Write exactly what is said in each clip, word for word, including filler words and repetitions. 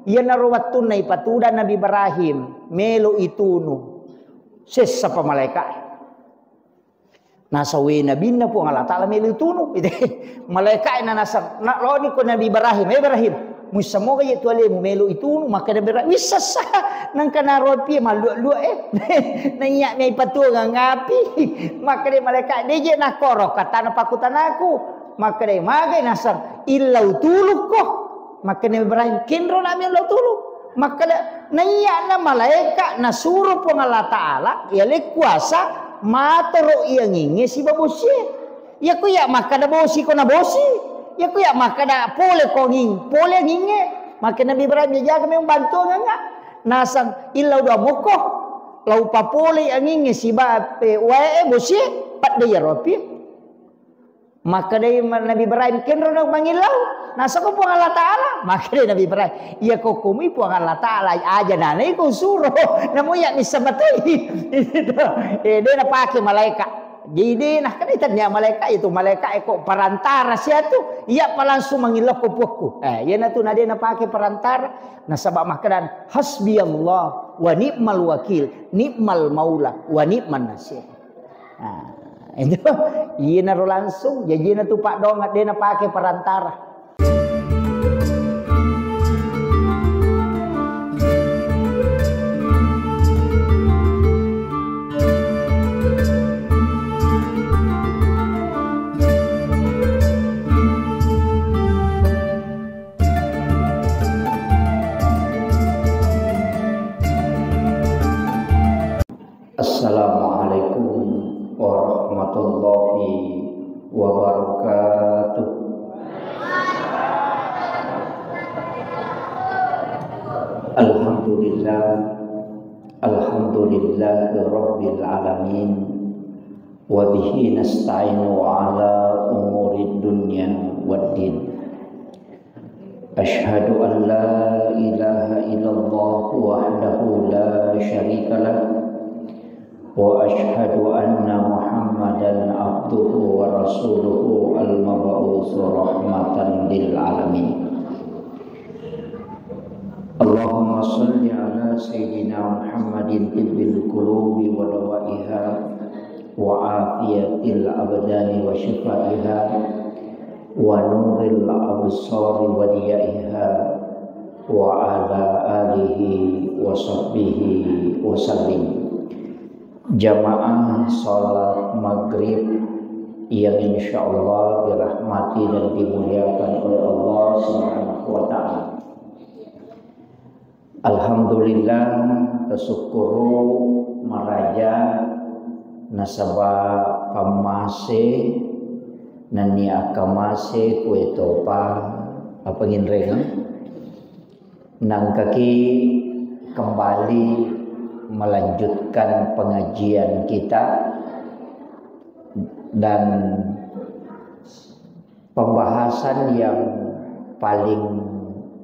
Iyanaro wettunna ipatudang Nabi Ibrahim, melo itunu. Sessa pa malaeka'e. Nasawe nabinna Puang Allah Ta'ala melo itunu. Malaeka'e na naseng, na loni ko Nabi Ibrahim, "Eh, Ibrahim, muissamoga iye tu alemu melo itunu?" Makkeda Ibrahim, "Wissessa." Nangka naropi mallua-lua, eh. Naiya mi ipatuang api. Makkeda malaeka, "De je nakoro katana pakutanaku." Makkeda, "Magai?" Naseng, "Illau tulukko." Makkeda Ibrahim, "Kenro nami lao tulu." Makkeda, "Naiya na malaeka nasuro Puang Allah Ta'ala, iya le kuasa, matoro iyangingnge siba bosie. Iya ku iya makkeda bosi ko na bosi. Iya ku iya makkeda pole ko anging, pole angingnge." Makkeda Nabi Ibrahim, "Iya jaga memang bantuangengnga." Naseng, "Illau dua mokko, lau papole angingnge siba, eh, wae bosie, padde iyaro api." Makkedai ma-, Nabi Ibrahim, "Kenro na mangillau?" Nasoko Puang Allah Ta'ala. Makkedai Nabi Ibrahim, "Iya ko kumui Puang Allah Ta'ala aja nana iko suro. Namu iya missa matoi." Itu. Eh, de napake malaeka. Jadi de nakkeda tania malaeka itu, malaeka eko perantara siatu, iya pa langsung mangillau ko puakku. Eh, iya natu na de napake perantara. Nasaba makkedan, "Hasbiyallah wa ni'mal wakil, ni'mal maula wa ni'man nasir." Nah, itu, iyanaro langsung, jajina tu paddoang, de napake perantara. Assalamualaikum warahmatullahi wabarakatuh. Alhamdulillah, alhamdulillahi rabbil alamin, wa bihi nasta'inu ala umurid dunya waddin. Asyhadu an la ilaha illallah wahdahu la syarika lah, wa asyhadu anna Muhammadan abduhu wa rasuluhu al-mab'usu rahmatan lil alamin. Allahumma salli ala sayyidina Muhammadin tibbil qulubi wa dawaiha wa afiyatil abdani wa shifaiha wa nuril absari wa diyaiha wa ala alihi wa sahbihi wa sallim. Jamaah salat maghrib yang insyaallah dirahmati dan dimuliakan oleh Allah Subhanahu wa Ta'ala. Alhamdulillah, tasukkuru maraja nasaba pammase nennia akkamase kue topa apanginrengeng. Nangkaki kembali melanjutkan pengajian kita dan pembahasan yang paling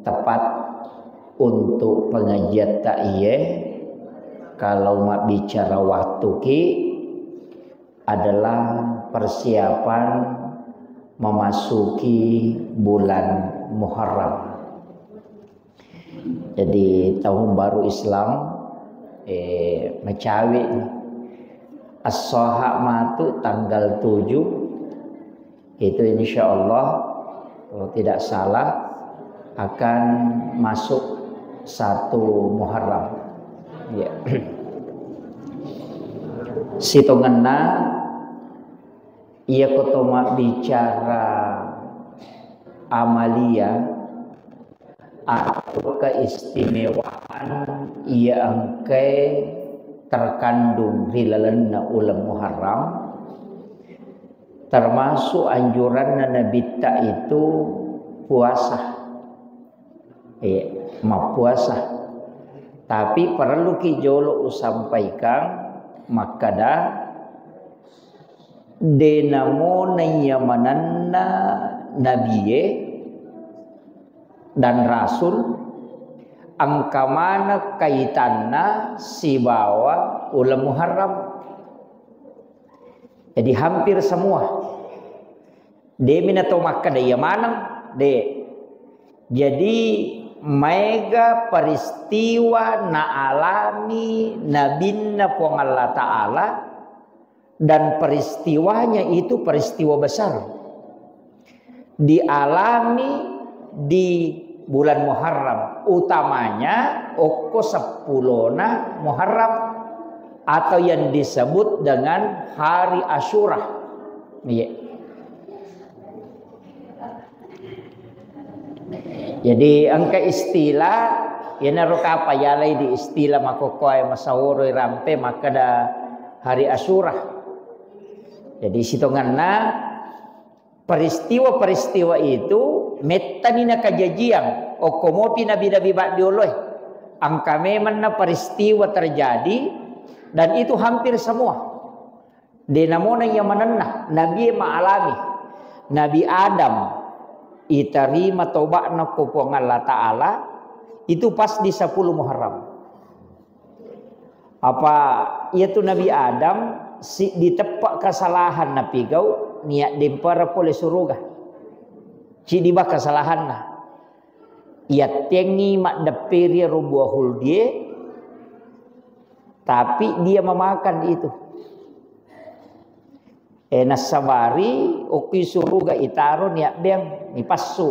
tepat untuk pengajian tak iye, kalau mabbicara waktu ki, adalah persiapan memasuki bulan Muharram. Jadi tahun baru Islam, eh, macawe. As-Saha matu tanggal tujuh, itu insya Allah, kalau tidak salah, akan masuk satu Muharram. Ya. Sitongenna, iya ko to mabbicara amalia, atau keistimewaan iya engkae terkandung ri lalenna uleng Muharram, termasuk anjuranna Nabitta itu puasa. Eh, mappuasa. Tapi perlu ki jolo usampaikan makkada, de namo naiya manenna nabie dan rasul, engka maneng kaitanna sibawa uleng Muharram. Jadi hampir semua. Demi na to makkeda iya maneng, de. Jadi Maega peristiwa naalami nabinna Puang Allah Ta'ala, dan peristiwanya itu peristiwa besar. Dialami di bulan Muharram, utamanya okko seppulona Muharram, atau yang disebut dengan hari Asyura. Iya. Jadi engka istilah, iyanaro kapa yalai di istilah makkokkoe masaworo irampe makkeda hari Asyura. Jadi sitongenna peristiwa-peristiwa itu mettani nakajajiang okko mopi nabi-nabi baddioloe. Engka memenna peristiwa terjadi dan itu hampir semua. De namona iya manenna, nabie maalami. Nabi Adam itarima toba'na ko Puang Allah Ta'ala itu pas di sepuluh Muharram. Apa iyatu Nabi Adam si diteppe kesalahan napigau niat dempara pole suruga. Cidi ba kesalahanna. Iyattengngi maddepperi ro buah huldie, tapi dia memakan itu. Eh, nassabari okki suruga itaro niabbeang nipassu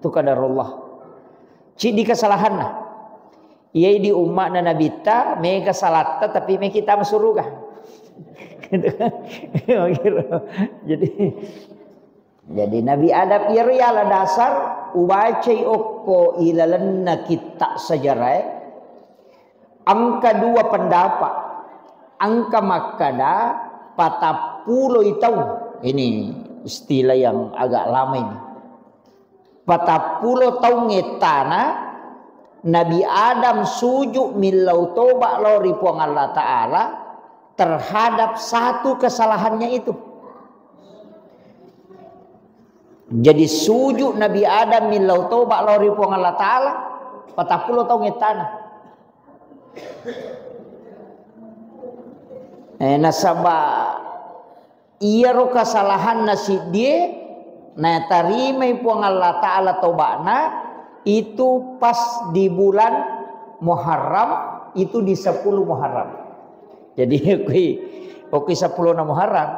tu kadarullah. Cidi kesalahanna. Iyai di umma'na nabitta mega salatta tapi meki tama suruga. Gitu kan? Jadi Jadi Nabi Adam iyaro yala dasar ubacai okko ilalenna kitta sejarae, engka dua pendapat. Engka makkada patappuloi taung. Ini istilah yang agak lama ini. Patappulo taung ettana Nabi Adam suju millau toba lao ri Puang Allah Ta'ala terhadap satu kesalahannya itu. Jadi suju Nabi Adam millau toba lao ri Puang Allah Ta'ala patappulo taung ettana. Eh, nasaba iyaro kesalahanna siddie natarimai Puang Allah Ta'ala toba'na itu pas di bulan Muharram, itu di sepuluh Muharram. Jadi okki, okki sepuluh Muharram.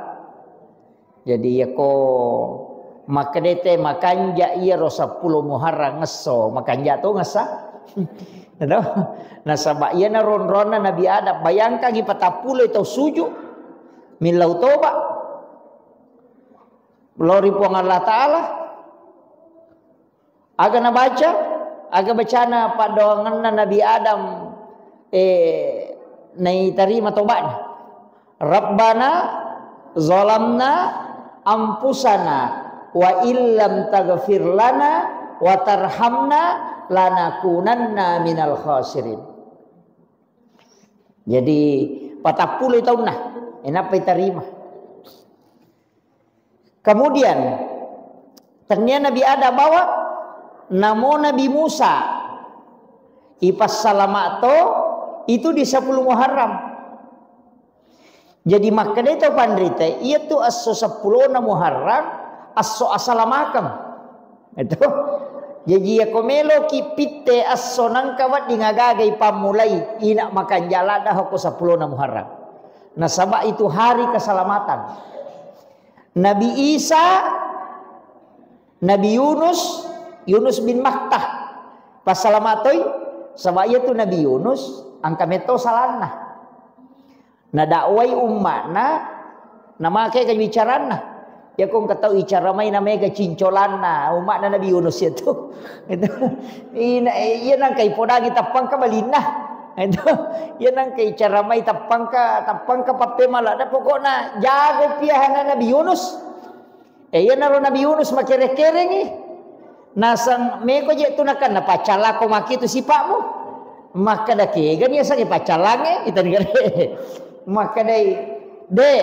Jadi iyako makkedete makanja iyaro sepuluh Muharram ngesso, makanja to ngessa. Nasaba iyana ronronna Nabi Adam, bayangkangi patappulo tau suju millau toba lao ri Puang Allah Ta'ala. Aga nabaca? Aga bacana paddoangenna Nabi Adam, eh, naitarima toba'na? Rabbana zalamna anfusana wa illam taghfir lana wa tarhamna lanakunanna minal khasirin. Jadi patappulo taunna, enappa itarima. Kemudian, tennia Nabi Adam bawa, namo Nabi Musa, ipassalama to, itu di sepuluh Muharram. Jadi makkedai tau panrita, iyatu esso seppulo Muharram, esso asalamakeng. Itu. Jadi iyako meloki pitte esso nangka wedding agaga ipammulai, ina makanja ladda hoko seppulo Muharram. Nasaba itu hari keselamatan. Nabi Isa, Nabi Yunus, Yunus bin Matta. Passalama toi, saba iyatu Nabi Yunus, engka metto salanna. Nadakwai umma'na, namake kebicaranna. Iyako engka tau icara mai namega cincolanna, umma'na Nabi Yunus iyatu. Itu. Ina, iya nangka ipodangi tappangka balinna. Itu. Iya nangka icara mai tappangka, tappangka pappemala. Nah, pokokna jago piahana Nabi Yunus. Eh, iyanaro Nabi Yunus makere-kerengi. Naseng meko je tu nakenna paccallako maki tu sipa'mu. Makkeda kegani asange paccallange, itani gare. Makkedai, de,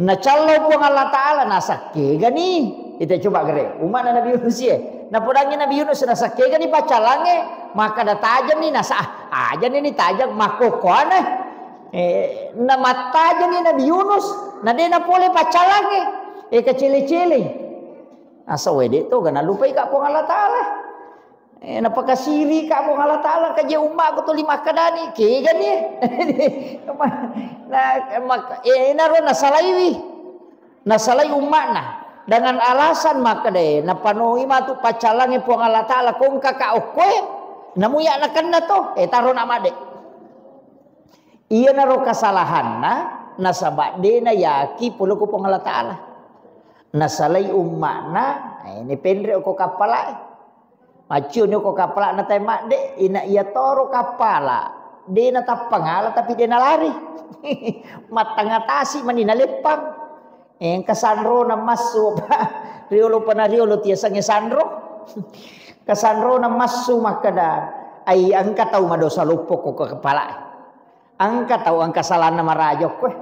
nacallo Puang Allah Ta'ala, naseng kegani. Ita coba gare, umma'na Nabi Yunus ye. Napodangi Nabi Yunus, naseng kegani paccallange, makkeda tajeng ni, nasa, ah, ajani ni tajeng, makkokkoane. Eh, namattajani Nabi Yunus, na de napole paccallange. Eh, kacele-cele. Asa wede to, gana lupai ka Puang Allah Ta'ala. Eh, napakasiri ka Puang Allah Ta'ala, kaje umma ko tuli makkadani, kegani. Nah, mak-, eh, naro nasalaiwi. Nasalai umma'na dengan alasan makkeda, eh, napanoi matu paccalangnge Puang Allah Ta'ala, kongka ka okkoe, namuya nakenna to, eh, taro na made. Iyanaro kasalahanna, nasaba de nayaki pole ko Puang Allah Ta'ala. Nasalai umma'na, eh, ni penre ko kappalae. Maccio ni ko kappala'na tai madde, ina iya toro kappala. De natappangala tapi de nalari. Mattangatasi mani naleppang. Engka sanrona massu, Pak. Riolo pana riolo tiasangnge sanro. Kasanrona massu makkeda, ai engka tau madosa loppo ko kappala'e. Engka tau engka salanna maraja okkoe.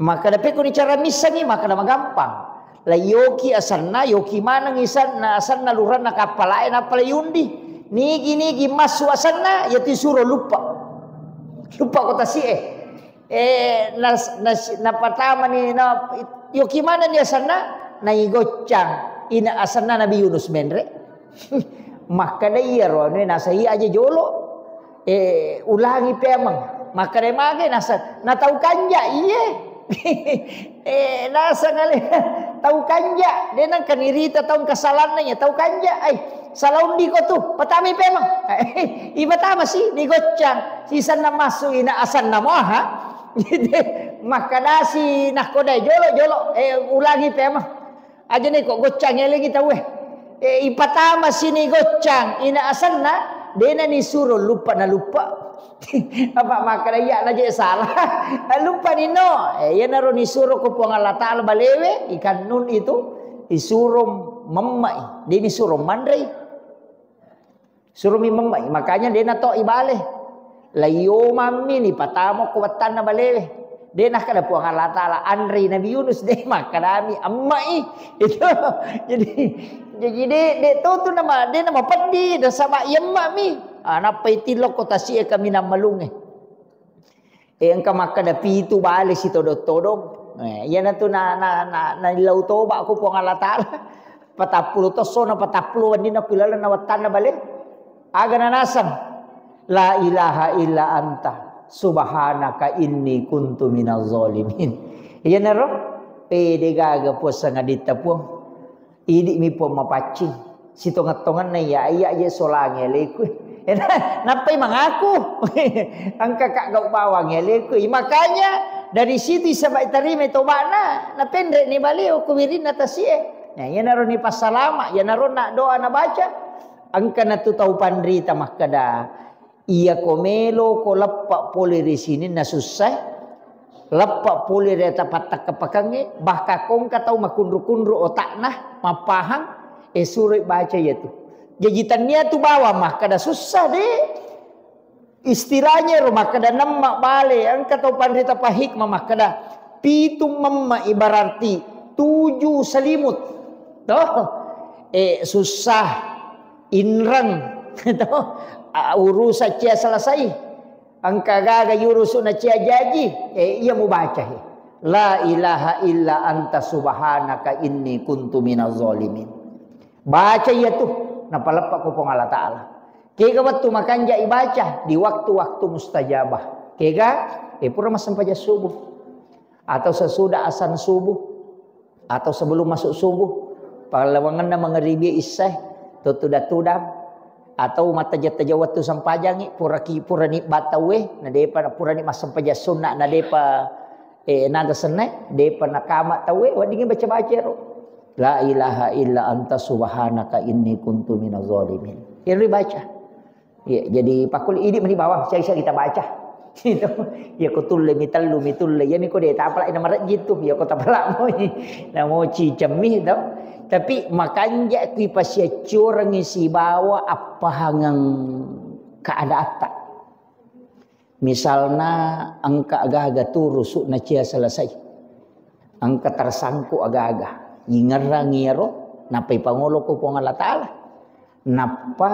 Makkeda, "Pekko ni cara missengngi?" Makkeda, "Magampang. La yoki asenna, yoki maneng isenna, asenna luranna kappala'e, nappa la yundi. Nigi-nigi massu asenna, yatu isuro luppa. Luppa ko tasi'e." Eh, nas-, nas-, napatamani, na, yoki manenni asenna, naigoccang ina asenna Nabi Yunus menre. Makkeda iyaro anu nasai aja jolo. Eh, ulangi pemeng. Makkeda mage nasa, na tau kanja iye. Eh, nasa ngale tau kanja. De nengka nirita tau kasalanna ya tau kanja. Ai, salah undi ko tu. Patami pemeng. Ipatama si, nigoccang. Sisanna massu ina asanna moha. Makkedasi nakkodai jolo, jolo. Eh, ulangi pemeng. Aja ni ko goccang elengi tauwe. Eh, ipatama sini goccang, ina asenna, dena ni suro luppa na luppa. Apa makkeda iya na je salah. Luppa ni no. Eh, iyanaro ni suro ko Puang Allah Ta'ala balewe, ikan nun itu, isuro memmai, de ni suro manrei. Suromi memmai, makanya de nato ibale. Laio mammi ni patamo ko wattanna balewe. De nakkeda Puang Allah Ta'ala, anrei Nabi Yunus, de makkedami, emmai. Itu. Jadi, jadi de, de to tu nama, de nama peddi, nasaba iya emmami. Ah, nappai tilokko tasi'e kaminang malungnge. Eh, engka makkeda pitu bale sitodong-todong. Eh, iyanatu na, na, na, na illau toba ko Puang Allah Ta'ala. Patappulo tosso na patappulo wenni na kuilaleng na wattanna bale. Aga nanaseng? La ilaha illa anta subhanaka inni kuntu minaz zalimin. Iyanaro, eh, de gaga Puang sangaditta Puang. Idi'mi Puang mapaccing. Sitongeng-tongenna iya, iya je solangi aleku. Nappai mangaku. Engka ka gau bawang aleku. Makanya dari situ isaba tarima tobana, napenre ni baleo ku wirinna tasie. Nah, iyanaro ni passalama, iyanaro na doa nabaca. Engka natu tau panrita makkeda, Iyako melo ko leppa pole ri sininna sussae, leppa pole ri ata pattakka-pakkangnge, bahkan ko engka tau makunru-kunru otakna, mappahang, eh, suroi baca iyatu. Jaji tannia tu bawang makkeda sussa de. Istilahnya ro makkeda nemma bale, engka tau panrita pahikmah makkeda pitu memma ibararti tujuh selimut. Toh? Eh, susah, inreng, to, a-, urusan cia selesai. Engka gaga yurusu na cia jaji, eh, iya mubaca, he. La ilaha illa anta subhanaka inni kuntu minaz zalimin. Baca iya tu, napaleppa ko Puang Allah Ta'ala. Kega wettu makanja ibaca di waktu-waktu mustajabah. Kega, eh, pura massempajang subuh. Atau sesudah asan subuh. Atau sebelum masuk subuh, pallawangenna mangaribi issae, tutudang-tudang, atau matteja-teja wettu sempajangi, puraki, purani battauwe, na depa, purani massempajang sunna, na depa, eh, naga sennae, depa nakama tauwe, weddingngi baca-baca ero. La ilaha illa anta subhanaka inni kuntu minaz zalimin. Ero dibaca. Iya, jadi pakul idi meni bawang, saya, saya kita baca. Gitu. Ya ko tulle mi tellu mi tulle. Ya mi ko de tapala ina marejji tu. Ya ko tapala moi. Na moci cemmi to. Tapi makanja kui pasiaccurengi sibawa appahangeng keadatta. Misalna engka gaga turusu na cia selesai. Engka tersangkut aga-aga. Ingerrangi ero, nappai pangolo ko Puang Allah Ta'ala. Nappa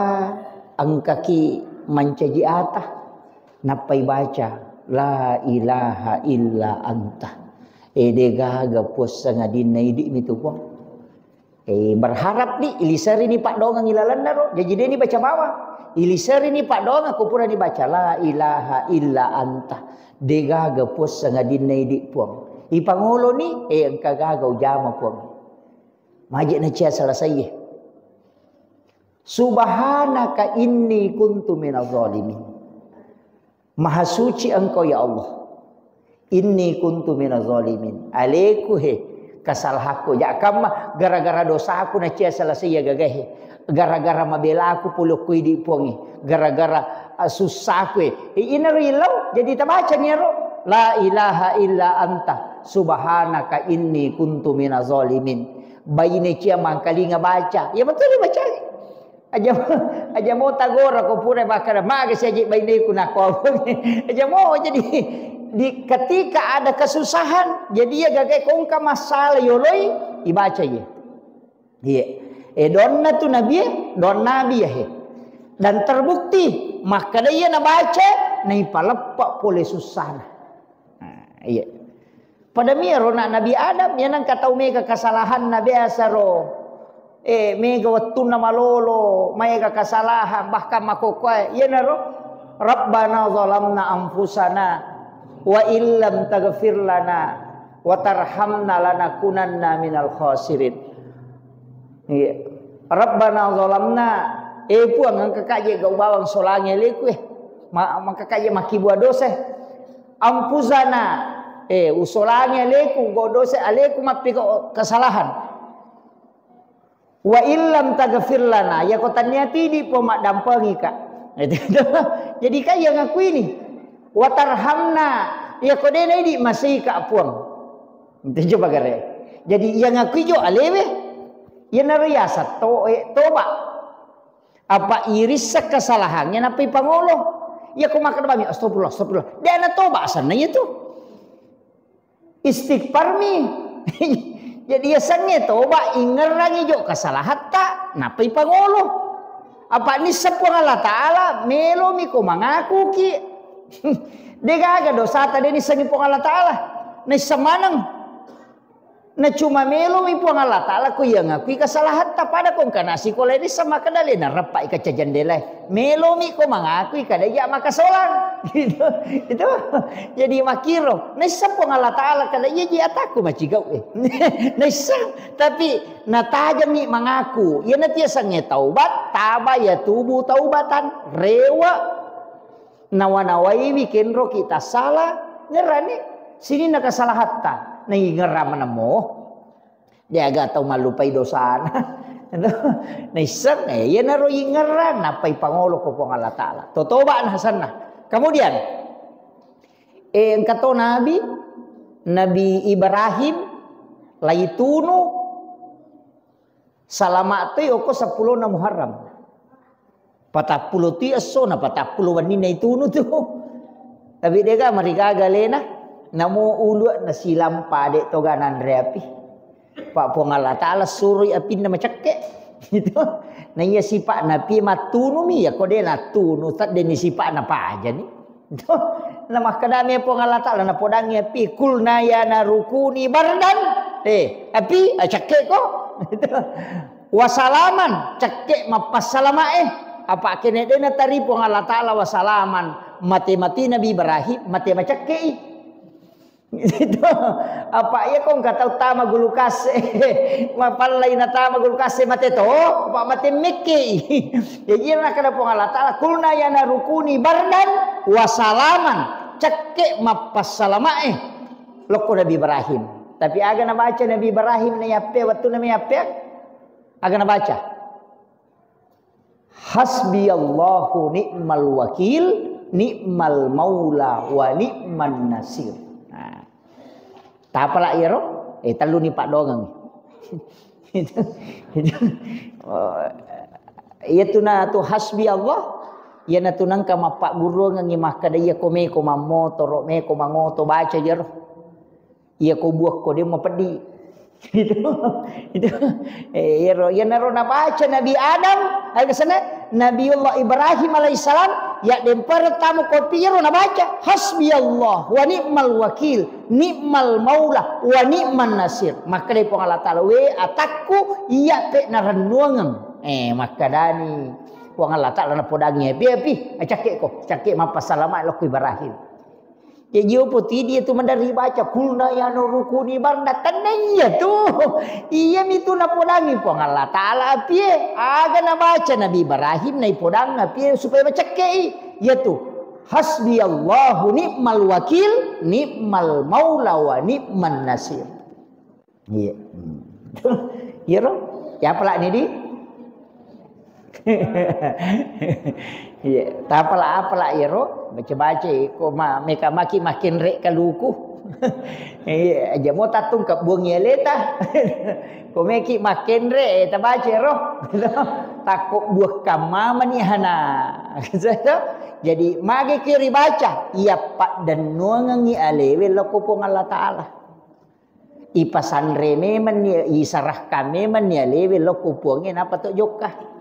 engkaki mancaji ata, nappai baca, "La ilaha illa anta." Ede gaga Puang sangadinna idi mi tu Puang. Eh, berharap ni, iliserini paddoangeng ilalenna ro. Jaji deni baca bawang. Iliserini paddoangeng, ko purani baca, "La ilaha illa anta." Degaga puang sangadinna idi puang. Ipangoloni, eh, engka gaga ujama puang. Maje nacia selesai. "Subhanaka inni kuntu minaz zalimin." Maha suci Engkau, ya Allah. "Inni kuntu minaz zalimin." Aleku he, kesalahanku. Jakkamma gara-gara dosaku nacia selesai ya gagahe. Gara-gara mabelaku pulokku idi puangi. Gara-gara, ah, susahku e. I-, inaro ilau, jadi tabacani ero. "La ilaha illa anta. Subhanaka inni kuntu minaz zalimin." Baine cia mangkalinga baca. Ya betul baca. Aja, aja mo tagora ko pura makkada, "Maga siaji baineku nako." Aja mo, jadi di ketika ada kesusahan, jadi ya gagai kongka masalah yoloi, ibaca ye. Iya. Eh, donna tu nabi, eh, don nabi ya he. Dan terbukti, makkada iya nabaca, naipaleppa pole susana. Nah, iya. Pada miro na Nabi Adam, ya nengka tau mega kesalahanna biasa ro. Eh, mega wettunna malolo, maega kesalahan, bahkan makokkoe. Iyanaro, "Rabbana zalamna anfusana, wa illam taghfir lana, wa tarhamna lanakunanna minal khasirin." Iya. "Rabbana zalamna," eh Puang, engka kaje gau bawang solangi aleku, eh. Ma-, maka kaje makkibua dosa, eh. "Anfusana," eh, usolangi aleku, gau dosa aleku, mappiko kesalahan. "Wa illam taghfir lana," yako tannia tidi po maddampengika. Jadi kaya ngakui ni. "Wa tarhamna," yako dena idi masika Puang. Itu coba gare. Jadi yang ngakui jo alewe, iyanaro yaseng to, eh, toba. Apa irissa kesalahannya nappai pangolo. Iya ko makkeda bami, "Astagfirullah, astagfirullah." Dia na toba asanna itu. Istighfar mi. Jadi yasengnge toba, ingerrangi jo kesalahatta, nappai pangolo. Apa nisseng Puang Allah Ta'ala, melomi ko mangakuki. Degaga dosata de nissengi Puang Allah Ta'ala. Naisseng maneng. Na cuma melomi Puang Allah Ta'ala ko iya ngakui kesalahatta, pada ko engka nasi ko leni sama kedale na reppai kaca jendela. Melomi ko mangakui kada iya makasolang. Gitu. Itu. Jadi makiro. Naisseng Puang Allah Ta'ala kada iya ji ataku macigau, eh. Naisseng. Tapi natajami mangaku. Iya natia sange taubat, taba ya tubu taubatan. Rewa. Nawa-nawaiwi kenro kita sala, ngerani sininna kesalahatta. Naingerra manemo. Deaga tau mallupai dosana. Naisseng, eh, iyanaro ingerrang, nappai pangolo ko Puang Allah Ta'ala. Totoba nasenna. Kemudian, eh, engka to Nabi, Nabi Ibrahim, laitunu, salama toi oko seppulo na Muharram. Patappulo ti esso na patappulo wenni na itunu tu. Tapi dega marigaga lena, namo ulua nasilampa de toga nanre api. Pak Puang Allah Ta'ala surui apinna macekke. Gitu. Na iya sifat napi mattunumi, ya ko de nattunu, tadde ni sifat na pajani. Itu. Na makkedami Puang Allah Ta'ala, na podangi api, "Kulna ya narukuni bardan." Eh, api, ah, cekke ko. Itu. "Wasalaman," cekke mappassalama eh. Apa kene de natari Puang Allah Ta'ala wasalaman. Mate-mate Nabi Ibrahim, mate macekke i. Itu. Apa iya ko engka tau tama gulukase. Mapallai na tama gulukase mate to, apa mate mekke i. Jadi iya nakkeda Puang Allah Ta'ala, "Kulna ya narukuni bardan wasalaman." Cekke mappassalama eh. Lokko Nabi Ibrahim. Tapi aga nabaca Nabi Ibrahim na yappe, wettu na yappe? Aga nabaca? "Hasbiyallahu ni'mal wakil, ni'mal maula wa ni'man nasir." Nah. Tapala iyaro? Eh, telluni paddongeng. Itu, itu. Oh, iya tu na tu hasbi Allah, iya na tu nengka mappagguruangengi makkeda iya ko meko mammotoro, meko mangoto, baca iyaro. Iya ko buah ko de mapeddi. Itu, itu. Eh, iyaro, iyanaro nabaca Nabi Adam, ayo kesana, Nabiullah Ibrahim alaihissalam, Iya dempara tamo kopi iyaro nabaca, "Hasbiyallah wa ni'mal wakil, ni'mal maula wa ni'man nasir." Makkeda Puang Allah Taala, "We atakku, iya pe narennuangeng." Eh, makkedani Puang Allah Taala napodangi, "Api, api, acakke ko, cakke mappasalama lokku Ibrahim." Jaji opo tu idi tu maderri baca, "Kulna ya naru kuni barda." Tenna iya tu. Iya mi tu napodangi Puang Allah Taala apie. Aga nabaca Nabi Ibrahim naipodang apie supaya macekkei. Iya tu. "Hasbiyallahu ni'mal wakil, ni'mal maula wa ni'man nasir." Iya. Hmm. Iya ro? Ya pala ni di? Iya, tapala-apala iya ro? Baca-baca ko ma-, meka maki makin rek kaluku. Iya, aja mau tatung kebuang ya leta. Ko meki makin rek, eh, tabaca ro. Takut buah kamma mani hana. Jadi mage ki ribaca, iya paddennuangengi alewe lokko Puang Allah Taala. Ipasanre memenni, isarahkan memenni alewe lokko Puangnge napa to jokka.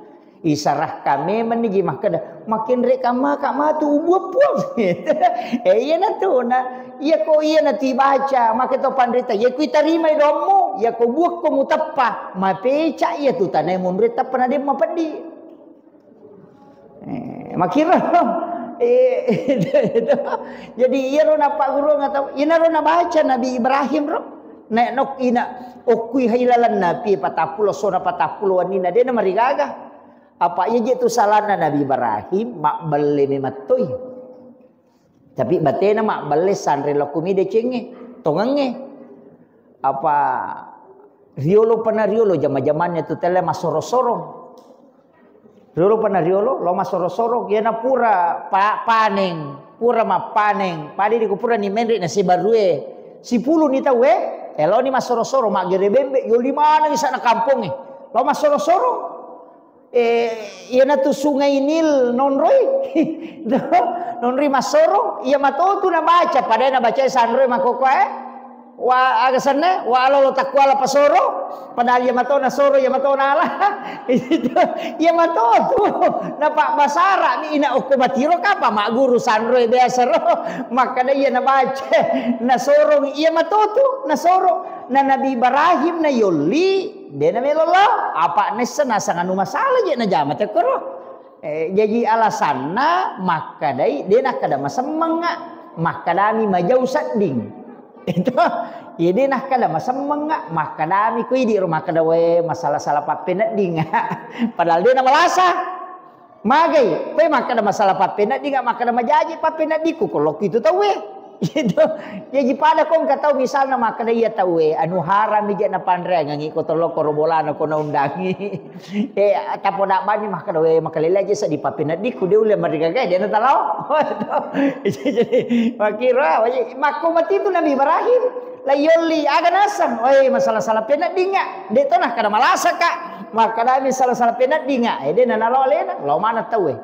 Isarahkan memenni ji makkeda, "Makin rek kamma ka matu ubuah Puang." Eh, iya natu na, iya ko iya natu ibaca, make to panrita, iya ku itarimai dommu, iya ko buah ko muteppa, mapeca iya tu tanai munre tappa na demma peddi. Eh, makiro. Eh, jadi iyaro nappagguruang atau inaro nabaca Nabi Ibrahim ro. Nek nok ina okkui hailalan napi patappulo sona patappulo wannina dena marigaga. Apa iya je tu salana Nabi Ibrahim mabbelle memettoi. Tapi batena mabbelle sanre lokku mi decengnge, tongengnge. Apa riolo pana riolo jama-jamannya tu telle massoro-sorong. Riolo pana riolo, lo massoro-sorong. Iyana pura pa-, paneng, pura mappaneng. Padi di kupura ni menre na sibarue. Sipulu ni tau e, eloni massoro-sorong, maggere bembe, yoli maneng isana kampongnge. Lo massoro-sorong. Eh, iyanatu Sungai Nil nonroi. Nonroi massoro, iya matotu nabaca, padahal nabaca sanroi makkokkoe. Wa, aga senna, wa alolo takkuala pasoro, padahal iya mato nasoro, iya mato nala. Itu, iya matotu. Napa basara ni ina okko matiro kapa magguru sanroi biasa ro. Makkada iya nabaca, nasorong iya matotu, nasoro. Na Nabi Ibrahim na yolli, de namelo lao, apa nessa nasang anu masalah je najama tekkoro. Eh, jaji alasanna makkadai de nakkada masemmengnga, makkadami majau sedding. Itu, iya de nakkada masemmengnga, makkadami ko idi ro makkada we masalah-salah pappenedding. Padahal de namalasa. Magai, pe makkada masalah pappeneddingnga, makkada majaji pappeneddikku, ko lokku itu tauwe. Gitu. Jaji pada ko engka tau misalna makkada iya tauwe, anu haram ija napanreangengi ko tolokko ro bolana ko naundangi. Eh, tapoda bani makkada we makalele aja seddi pappeneddikku, de ulle marigaga, de natalao. Jadi, makkiro, makko matitu Nabi Ibrahim. La yolli, aga naseng? Oi, masalah-salah peneddingnga. De to nakkada malasaka. Makkadami salah-salah peneddingnga. Eh, de nanalo alena. Lao maneng tauwe.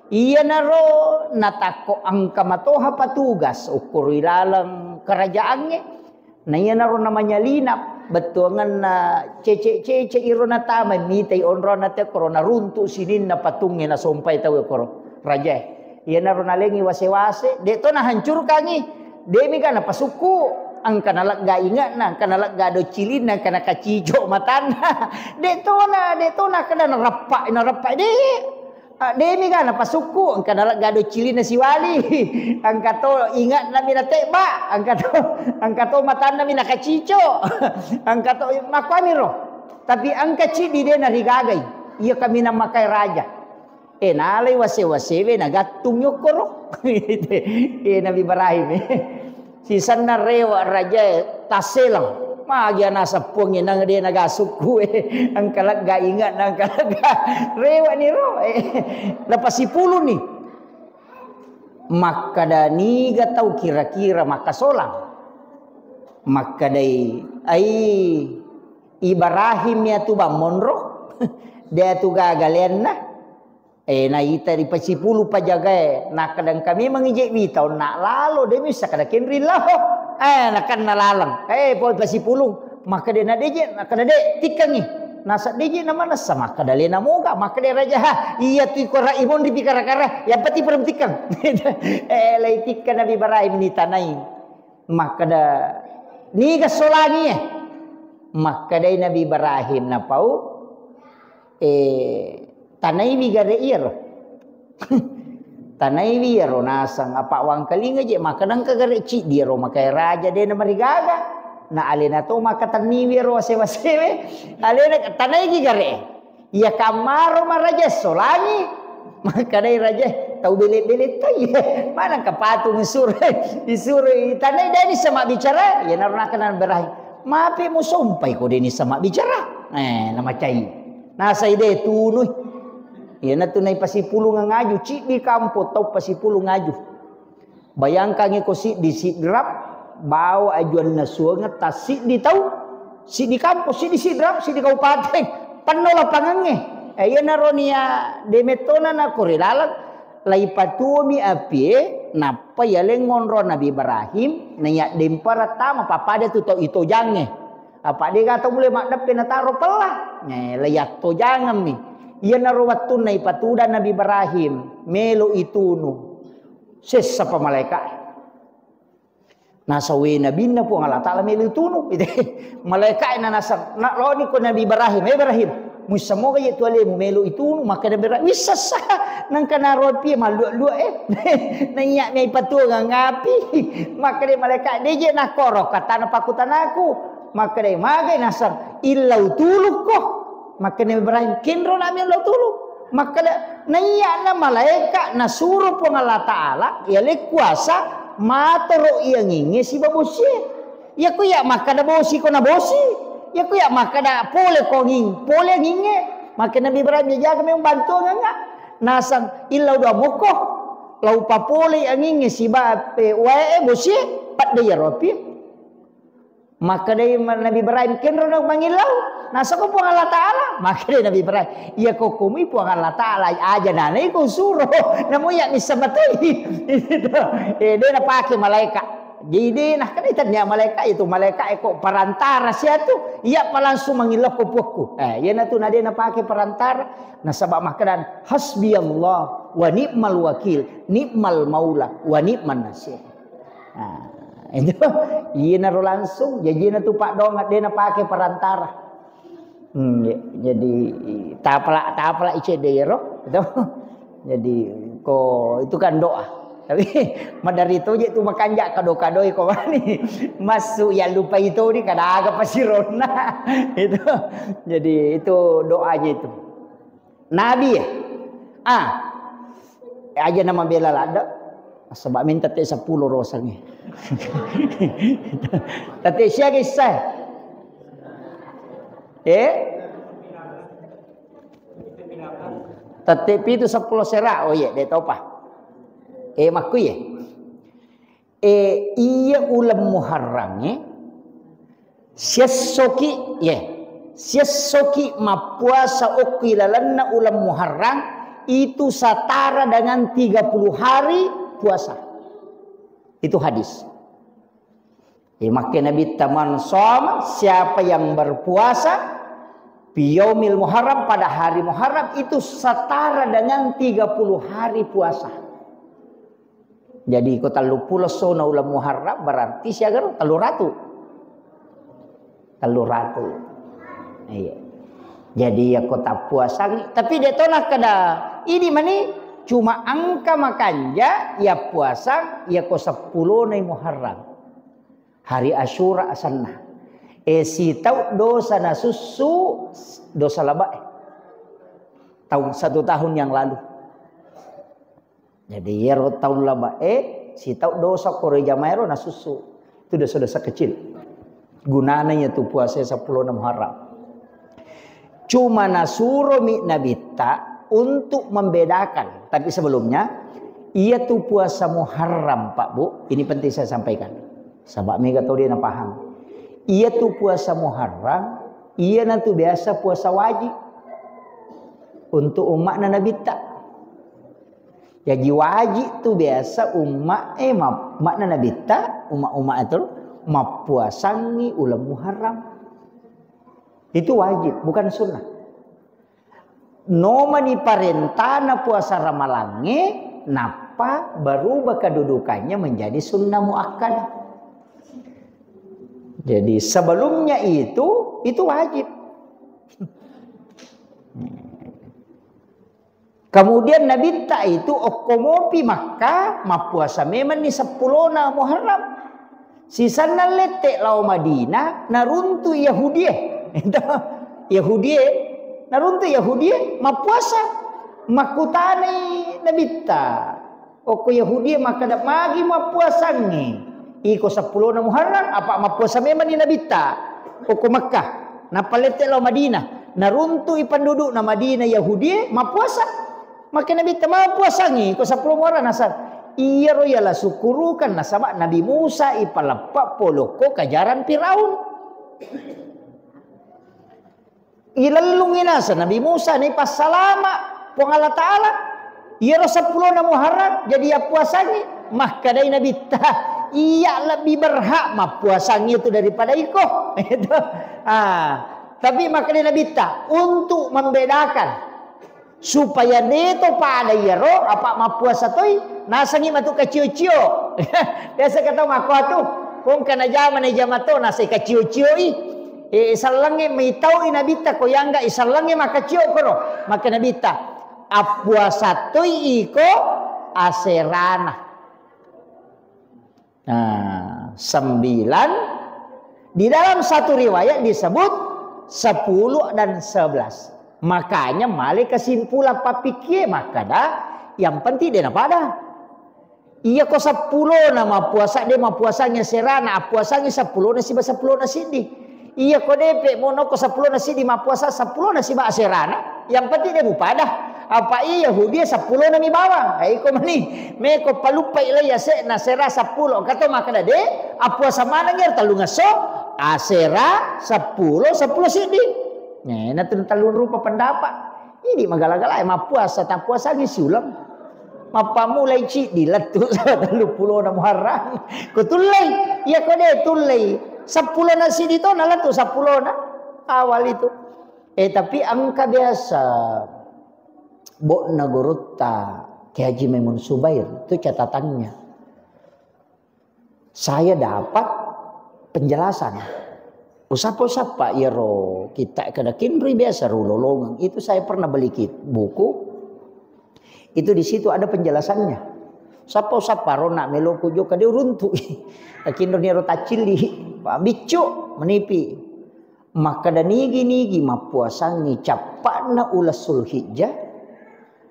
Iyanaro natakko engka matoha patugas ukkuru ilaleng kerajaangnge. Na iyanaro namanyalina bettuangenna cece-cece iro natama mitai onrona tekkoro naruntu sininna patungnge nasompai tauwe koro rajae. Iyanaro nalengi wase-wase, de to nahancurkangi. Demi ga napasukku, engka nalegga inge'na, engka nalegga docilinna, engka nakacico matanna. De tona, de tona kada narappa, narappa de. Ah, demi ga napasukku, engka nalegga docilinna siwali. Engka to inge'na mi natebba, engka to, engka to matanna mi nakacico. Engka to makkuamiro. Tapi engka ciddi de narigagai. Iya kaminang makai raja. Eh, nalai wase-wasewe nagattung yokkoro. Eh, Nabi Ibrahim, eh. Sisenna rewa rajae tasseleng. Magi anaseng puangnge nang de nagasukku, eh. Engka lega inge'na, engka lega. Rewa ni ro, eh. Napasipuluni. Makkada niga tau kira-kira makkasolang. Makkadai, ai Ibrahim ya tu bang monro. De tu gaga leanna. Eh, naita ripasipulu pajagae, nakkada engka memang ije wita onna lalo, de missa kada kenri lao. Eh, nakanna laleng. Eh, poi pasipulung. Makkada na deje, nakkada de, tikkengi. Naseddiji namanessa, makkeda lena moga, makkeda raja, ha, iya tu ikora imonri pikara-kara, yang penting perhatikan. Eh, laitikka Nabi Ibrahim ni tanai. Makkeda, niga solangi e? Makkedai Nabi Ibrahim napau, eh, tanaiwi gare iyaro. Tanaiwi iyaro naseng, apa wangkalinga je, makkeda engka gare ciddi iyaro, makai raja de namarigaga. Na alena to makatenniwi iyaro wasewa-sewe. Alena tanaigi gare. Iya kammaro maraja solangi. Makkedai raja, tau bele-bele toi. Maneng ka patung isuro, isuro tanai deni sama bicara. Iyanaro nakkeda Ibrahim, mape musompai ko deni sama bicara. Eh, namacai. Nasai de tunui. Iyanatu naipasipulung ngaju, ciddi kampo tau pasipulung ngaju. Bayangkangngi ko siddi Sidrap, bawa ajuanna suanga tassiddi tau, siddi kampo, siddi Sidrap, siddi kabupaten, penno lapangangnge. Eh, iyanaro nia demettona na kore laleng, laipatuomi apie, nappa yaleng ngonro Nabi Ibrahim, naiya dempara tama, pappada tu tau itojangnge. Apa dega tau mulle maddeppe nataro pella. Eh, laiyattojangemmi. Iyanaro wettunna ipatudang Nabi Ibrahim, melo itunu. Sessapa malaeka'e. Nasawe nabinna Puang Allah Ta'ala melo itunu. Malaeka'e nanasang, na loni ko Nabi Ibrahim, "Eh, Ibrahim, muissamoga je tu alemu melo itunu?" Makkeda Ibrahim, "Wissessa." Nangka naropi mallua-lua, eh. Naiya mei patuo ngangapi. Makkeda malaeka, "De je nakoro, katana pakutanaku." Makkeda, "Magai nasang, illau tulukko." Makkeda Ibrahim, "Kenro nami illau tuluk." Makkeda, naiya na malaeka nasuro Puang Allah Ta'ala, yaleng kuasa, matoro iangingnge siba bosie. Iya ku iya makkeda bosi ko na bosi. Iya ku iya makkeda pole ko anging, pole angingnge. Makkeda Nabi Ibrahim, jaga memang bantuangnga. Nasang illau dua mokko. Lau papole angingnge siba pe wae bosie, padde iyaro api. Makkedai ma-, Nabi Ibrahim, "Kenro na mangillau?" Nasako Puang Allah Ta'ala. Makkedai Nabi Ibrahim, "Iya ko komui Puang Allah Ta'ala, aja nanai ko suro." Namo iya missa matoi. Itu. Eh, de napake malaeka. Jadi de nakkeda tania malaeka itu, malaeka eko perantara siatu, iya pa langsung mangillau ko puakku. Eh, iyanatu na de napake perantara, nasaba makkedan, "Hasbiyallah wa ni'mal wakil, ni'mal maula wa ni'man nasir." Nah, itu iyanaro langsung jajina tu Pak Dong de napake perantara. Hmm, ya, jadi tapala tapala icedde iyaro, gitu. Jadi ko itu kan doa. Tapi madari to je tu makanja kado-kadoi ko mani. Masuk ya lupa itu di kada aga pasironna. Itu. Jadi itu doanya itu. Nabi ya? Ah. Aja nama bela ladde. Sebab minta te sepuluh rosangi. Tete siaga isai. Eh? Tete pitu sepuluh sera. Oh iya, de topa. Eh, makku ya. E, iya uleng Muharrangnge, siessoki, ye, siessoki mappuasa okko ilalenna uleng Muharrang, itu setara dengan tiga puluh hari puasa. Itu hadis. Ya, makke Nabitta, "Man shoma," siapa yang berpuasa, "fi yaumil Muharram," pada hari Muharram, itu setara dengan tiga puluh hari puasa. Jadi, ko telluppulo essona uleng Muharram, berarti siaga ro? Telluratu. Telluratu. Iya. Jadi, iya ko tappuasangi, tapi de to nakkeda, idi mani, cuma engka makanja, iya puasang, iya ko seppulonai Muharram. Hari Asyura asenna. E, sitau dosa nasussu, dosa labae. Tahun, satu tahun yang lalu. Jadi, iyaro taung labae, sitau dosa koro jamaero nasussu. Itu dosa-dosa kecil. Gunana iya tu puasa seppulo Muharram. Cuma nasuromi Nabitta untuk membedakan. Tapi sebelumnya, iya tu puasa Muharram, Pak Bu, ini penting saya sampaikan. Sabab mega tau de napahang. Iya tu puasa Muharram, iya natu biasa puasa wajib untuk umma'na Nabitta. Jaji wajib tu biasa umma e ma-, makna Nabitta, umma-umma itu mappuasangi uleng Muharram. Itu wajib, bukan sunnah. Nomani parentana puasa Ramalangnge, nappa berubah kedudukannya menjadi sunnah muakkadah. Jadi sebelumnya itu, itu wajib. Kemudian Nabitta itu okko mopi Makkah, mappuasa memanni seppulona Muharram. Sisanna lette lao Madinah, naruntu Yahudie. Yahudie, naruntu Yahudie mappuasa. Makkutanai Nabitta, okko Yahudie makkeda, "Magi mappuasangngi iko seppulona Muharram, apa mappuasa memanni Nabitta okko Makkah?" Nappa lette lao Madinah, naruntui pendudukna Madinah Yahudie mappuasa. Maka Nabitta, "Mappuasangngi ko seppulo Muharram?" Nasaba iyaro yala sukkurukan, nasaba Nabi Musa ipaleppe polokko kajaran Firaun. Ilellungngi naseng Nabi Musa, naipassalama Puang Allah Ta'ala. Iyaro seppulona Muharram jadi yappuasangngi. Makkedai Nabitta, "Iya lebih berhak mappuasangngi itu daripada iko." Itu. Ah, tapi makkedai Nabitta, untuk membedakan supaya deto pada iyaro, apa mappuasa toi, nasengngi matu kacio-cio. Biasa kata mako atu, kong kana jama ne jama to, nasai kacio-cioi. Eh, sallangnge mitau i Nabitta ko yangga i sallangnge makacio kono. Maka Nabitta, "Appuasa toi iko aserana." Nah, sembilan. Di dalam satu riwayat disebut sepuluh dan sebelas. Makanya male kesimpulan pappikie makkeda, yang penting de napada. Iya ko seppulona mappuasa, de mappuasangngi aserana, appuasangngi seppulona siba seppulona siddi. Iya ko depe mono ko seppulona siddi mappuasa seppulona siba aserana, yang penting de mupada. Apa iya Yahudi seppulona mi bawang. Eh, iko mani, meko paluppai lai ase'na sera seppulo. Kato makkeda de, appuasa manengngi tellungesso, asera, seppulo, seppulo siddi. Nah, natu tellung rupa pendapat. Idi magala-gala mappuasa, tappuasangngi siuleng. Mappammulai ciddi lettu tellupulona Muharram. Ko tullei, iya ko de tullei. Seppulona siddi to na lettu seppulona awal itu. Eh, tapi engka biasa bo'na gurutta Kiai Haji Maimun Subair, itu catatannya. Saya dapat penjelasan. Usappa-usappa iyaro kita kada kinri biasa ru lolongeng. Itu saya pernah beli kit-, buku. Itu di situ ada penjelasannya. Usappa-usappa rona meloku jokka de uruntu. Kinro niro taccilli. Biccu menipi. Makkeda nigi-nigi mappuasangngi cappa'na uleng Sulhijjah,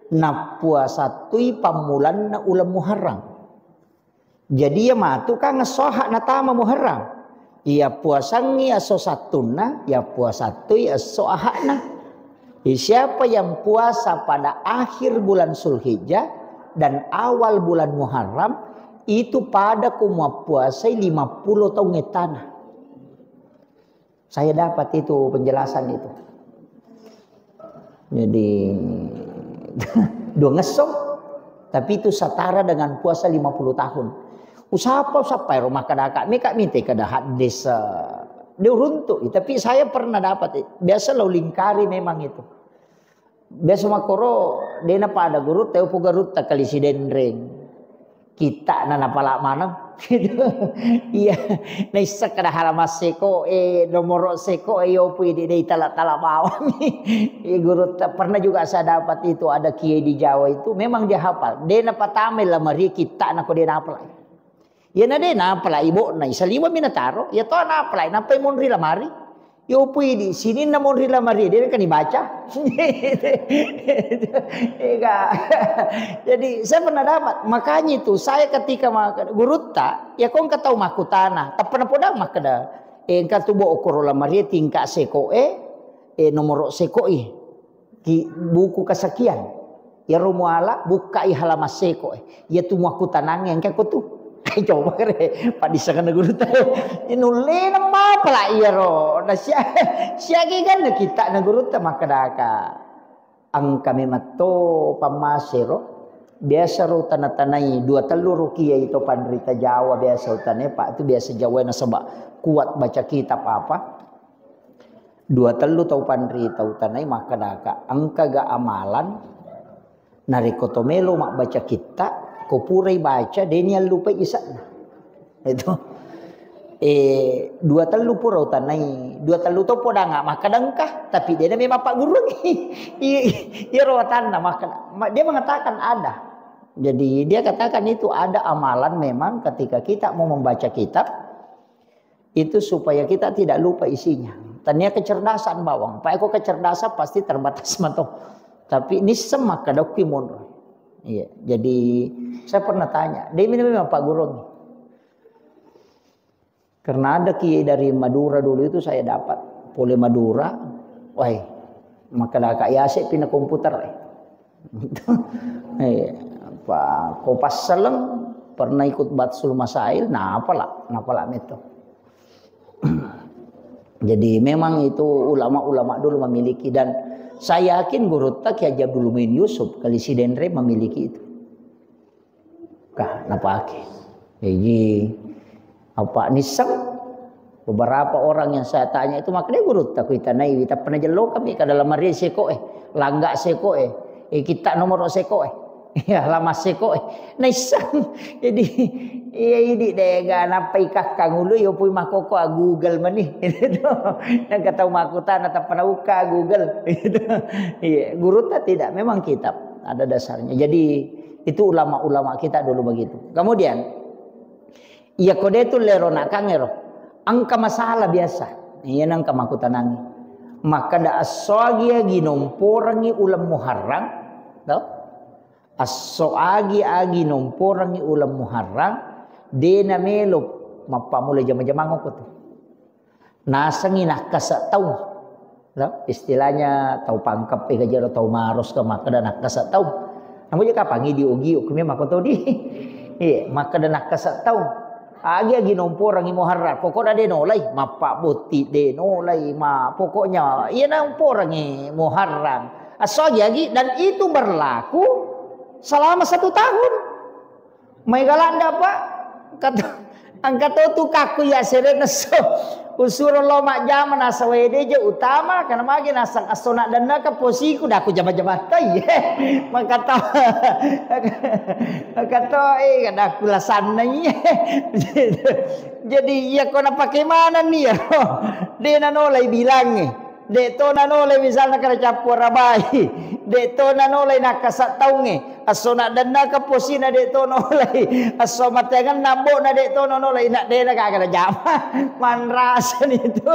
nappuasa tui pammulanna uleng Muharram. Jadi iya matu kan esso Ahad natama Muharram. Iya puasangngi esso Sattunna, iya puasa tui esso Ahadna. Jadi siapa yang puasa pada akhir bulan Sulhijjah dan awal bulan Muharram, itu pada ku mappuasai lima puluh taung ettana. Saya dapat itu penjelasan itu. Jadi, dua ngesso, tapi itu setara dengan puasa lima puluh tahun. Usappa, usappa ero makkadaka, meka mite kada hadis, eh, de uruntu. Tapi saya pernah dapat, eh, biasa lo lingkari memang itu. Biasa makkoro, de napada gurutta, upu gurutta kali Sidenreng. Kitta'na napala maneng. Iya, naisseng kada halaman seko e, nomoro seko e, yopu idi de itala-tala bawang. Iya, gurutta, pernah juga saya dapat itu, ada kiai di Jawa itu, memang dia hafal. De napatamai lamari kitta'na ko de napala. Iyana de napalai bo'na, saliweng mi nataro, iya to napalai, nappai monri lamari. Yo pui di sininna monri lamari, de kan dibaca. Ega. Jadi saya pernah dapat, makanya itu saya ketika maka gurutta, ya kong katau makkutana, tappa napodang makkeda, eh, engka tu bo okoro lamari tingkat seko e, eh, nomoro seko e. Ki buku kesekian. Iyaro muala, bukkai halaman seko e. Iya tu muakkutanangnge engka ko tu. Coba kere, paddissengenna gurutta. Inullena mapala iyaro. Na sia-, siaga ganna kitta'na gurutta makkedaka. Engka memang to pammasero. Biasa ro tana-tanai dua tellu ro kiai to panrita Jawa biasa utanai, Pak, itu biasa Jawa nasaba kuat baca kitab apa. Dua tellu tau panrita utanai makkedaka, engkaga amalan narekko to melo mabbaca kitta, ko purai baca, de niallupai ise'na. Itu. Eh, dua tellu pura utanai, dua tellu to podanga makkeda engka, tapi de nami mappagguruangngi. Iya, iya, iyaro watanna makkeda, ma-, dia mengatakan ada. Jadi dia katakan itu ada amalan memang ketika kita mau membaca kitab, itu supaya kita tidak lupa isinya. Tania kecerdasan bawang. Pak eko kecerdasan pasti terbatas mato. Tapi nisseng makkeda okki monro. Iya, jadi saya pernah tanya, dia minum apa gurung? Karena ada kiai dari Madura dulu itu saya dapat. Pole Madura, wah, makkeda Kak Yasek pindah komputer. Eh. Eh, apa, ko passaleng pernah ikut Batsul Masail, nah apalah, nah apalah meto. Jadi memang itu ulama-ulama dulu memiliki, dan saya yakin gurutta Kiai Haji Abdul Muin Yusuf kali Sidenreng memiliki itu. Kah, napake. Jadi apa nisseng beberapa orang yang saya tanya itu, makanya gurutta kuitanai, tapi pernah jello kami ke dalam hari seko eh, langga seko eh, eh, kita nomor seko eh. Ya, lama seko eh. Naisseng. Jadi, iya, idi dega nappai kakkang ulu, yo pui makoko a Google mani. Itu. Yang kata makutana tappa nauka Google. Itu. Iya, gurutta tidak, memang kitab ada dasarnya. Jadi, itu ulama-ulama kita dulu begitu. Kemudian, iya kode tu lero nakangero. Engka masalah biasa. Iya nengka makutanangi. Makkeda esso agi-agi nomporangi uleng Muharram, to? Esso agi-agi nomporangi uleng Muharram, de namelo mappammula jama-jamang okko tu. Nasengi nakkasa taung. Lo, istilahnya tau pangkep, eh, kajero tau maros ke makkeda nakkasa taung. Namu je kapang idi ogi okumi makkotodi. Iya, makkeda nakkasa taung. Agi-agi nomporangi Muharram, pokokna de nolai, mappa botti de nolai, ma pokoknya iya nomporangi Muharram. Esso agi-agi, dan itu berlaku selama satu tahun. Mai galanda, Pak. Kata, engka to tu kakku ya sere nesso. Usuro lo majjama nasaba ede je utama, karena magi nasang esso na dennaka posiku, daku jama-jama tai. Maka to, maka to, eh, daku lasanna iya. Jadi iya ko napake maneng ni ya. De nanolai bilangnge. De to nanolai misalna kada cappu arabai. De to nanolai nakkasa taungnge. Esso na dennaka posina de to nolai. Esso mateangenna ambo'na de to nolai. Na dena gaga najama. Manrasani tu.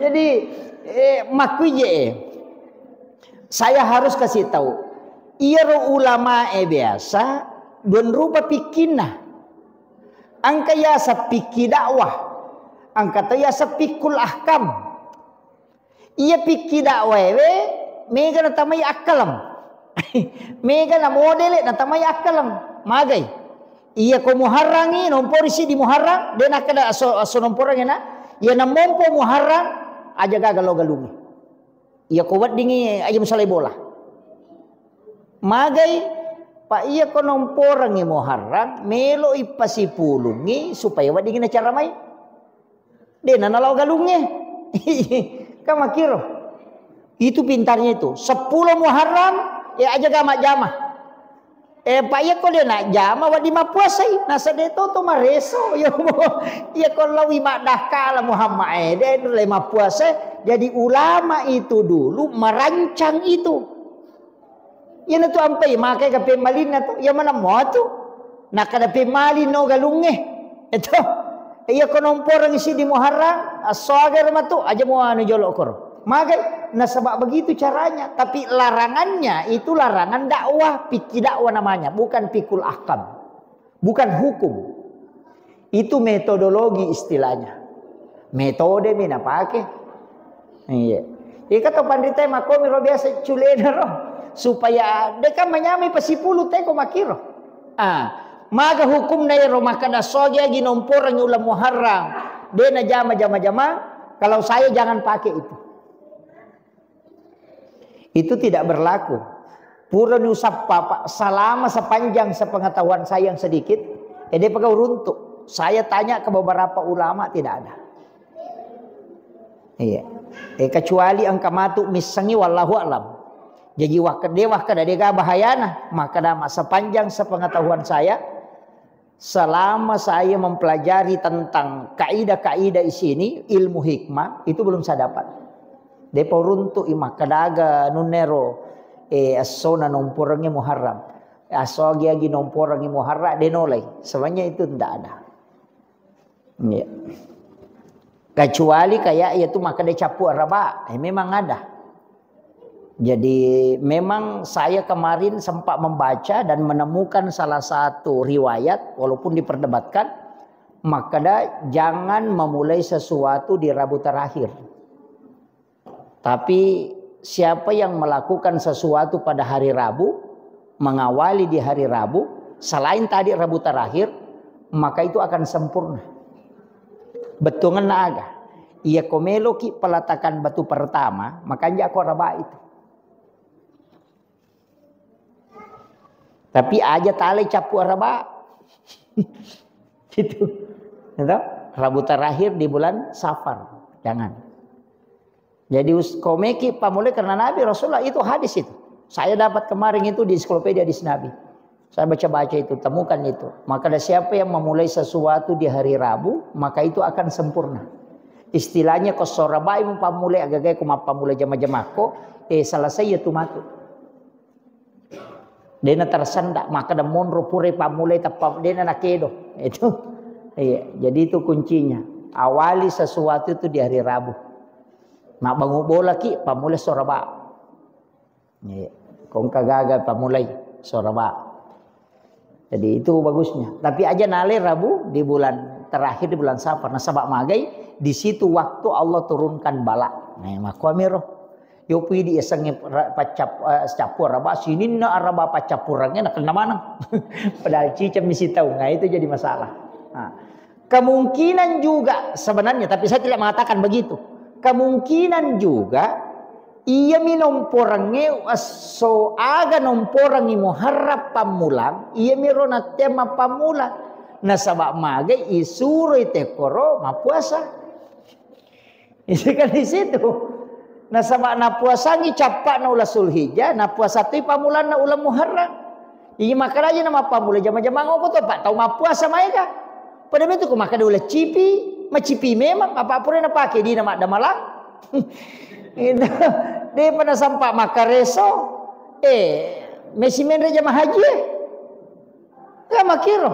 Jadi, eh, makkuije, eh. Saya harus kasih tahu. Iyaro ulamae biasa dua rupa pikkinna. Engka yaseng pikki dakwah. Engka to yaseng fiqhul ahkam. Iya pikki dakwaewe, mega natamai akkaleng. Mega na modele natamai akkaleng. Magai. Iya ko Muharrangi, nompori siddi Muharrang, de nakkeda aso, aso nomporangi na. Iya namompo Muharrang, aja gaga lo galungi. Iya ko weddingi, aja musalai bola. Magai, Pak, iya ko nomporangi Muharrang, melo ippasipulungi supaya weddingi nacaramai. De na nalao galungnge. Kan makkiro. Itu pintarnya itu. Seppulo Muharram, ya aja gama-jama. Eh, Pak, iya ko de na jama, wadi mappuasai. Nasa de to to mareso. Yo, iya ko lawi maddakkala Muhammad, eh, de le mappuasai. Jadi ulama itu dulu merancang itu. Iyanatu ampai makai ka pemmalinna tu, iya maneng motu. Nakkada pemmaling no galungnge. Eto. Iya ko nomporangi siddi Muharram, assoaga ro matu, aja mo anu jolo koro. Magai, nasaba begitu caranya. Tapi larangannya itu larangan dakwah, fikih dakwah namanya, bukan fikul ahkam. Bukan hukum. Itu metodologi istilahnya. Metode mi napake. Iya. Iya kata panrita makomi ro biasa culena ro. Supaya deka manyamai pasipulu teko makiro. Ah, maga hukumna ero makkada sogi agi nomporangi uleng Muharram. De na jama-jama-jama. Kalau saya jangan pakai itu. Itu tidak berlaku. Purani usappa, Pak, selama sepanjang sepengetahuan saya yang sedikit, eh, dia pegang runtuk. Saya tanya ke beberapa ulama, tidak ada. Iya. Eh, kecuali engka matu missengi, wallahu a'lam. Jadi, wakkede, wakkeda dega bahayana, makkeda ma-, sepanjang sepengetahuan saya, selama saya mempelajari tentang kaidah-kaidah di sini, ilmu hikmah, itu belum saya dapat. Depa uruntu i makkeda aga nunnero, eh, essona nomporengnge Muharram. Aso agi-agi nomporengnge Muharram, denolai. Sebenarnya itu ndak ada. Iya. Kecuali kayak itu makkeda cappu araba, eh, memang ada. Jadi, memang saya kemarin sempat membaca dan menemukan salah satu riwayat, walaupun diperdebatkan, makkeda jangan memulai sesuatu di Rabu terakhir. Tapi siapa yang melakukan sesuatu pada hari Rabu, mengawali di hari Rabu, selain tadi Rabu terakhir, maka itu akan sempurna. Bettuangenna aga? Iya, ko meloki peletakan batu pertama, makanja ko araba itu. Tapi aja talai cappu araba. Gitu. Gitu? Rabu terakhir di bulan Safar. Jangan. Jadi, us-, komeki pamulai karena Nabi Rasulullah itu hadis itu. Saya dapat kemarin itu di ensiklopedia hadis Nabi. Saya baca-baca itu, temukan itu. Maka ada siapa yang memulai sesuatu di hari Rabu, maka itu akan sempurna. Istilahnya ko sora bae mu pamulai, agaga ko mappamulai jama-jamako, eh, selesai ya tu matu. Dena tersenda, maka ada monro pura pamulai teppa dena nakedo. Itu. Iya, jadi itu kuncinya. Awali sesuatu itu di hari Rabu. Mabbangu bola ki, pamulai sora ba. Iya. Kongka gaga pamulai sora ba. Jadi itu bagusnya. Tapi aja nale Rabu di bulan terakhir di bulan Safar. Nasaba magai di situ waktu Allah turunkan bala. Nah, makkuamiro. Yo pidi yasengnge ra-, paccap-, eh, cappu araba, sininna araba paccappurangnge nakenna maneng. Padahal ciceng misi tau, nah itu jadi masalah. Nah, kemungkinan juga sebenarnya, tapi saya tidak mengatakan begitu. Kemungkinan juga iya mi nomporengnge esso aga nomporengngi Muharram pammulang, iya mi ro nattea mappammulang. Nasaba magai isuroi tekkoro mappuasa. Itu kan di situ. Nasaba napuasangi cappa'na uleng Zulhijjah, napuasa toi pammulanna uleng Muharram. Iya, makaraja na mappamula jama-jamang oko to, Pak, tau mappuasa maega. Pada metu ko makkeda uleng cipi, macipi memang, apa pura napake dina maddamalang. Itu. Depa nasampa makkareso. Eh, mesi menre jama haji, eh. Enggak makiro.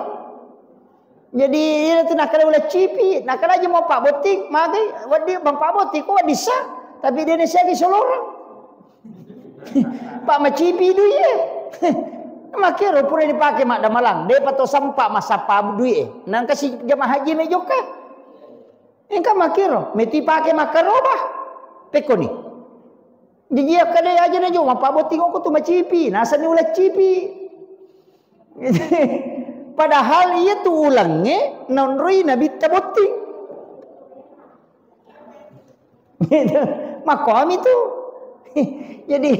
Jadi, iyana tu nakkeda uleng cipi, nakkeda aja mau pabbotting, magai, wedding bang pabbotting, ko wedding sa, tapi dena siagi solorang. Pak macipi duie. Makkiro pura dipake maddamalang, depa to sempa massappa duie. Nangka si jama haji me jokka. Engka makkiro, meti pake makkaroba. Pekkoni. Jadi akkeda aja na jo, mappabotting oko tu macipi, nasani uleng cipi. Padahal iya tu ulengnge naonroi Nabitta botting. Gitu. Makkomi tu. Jadi,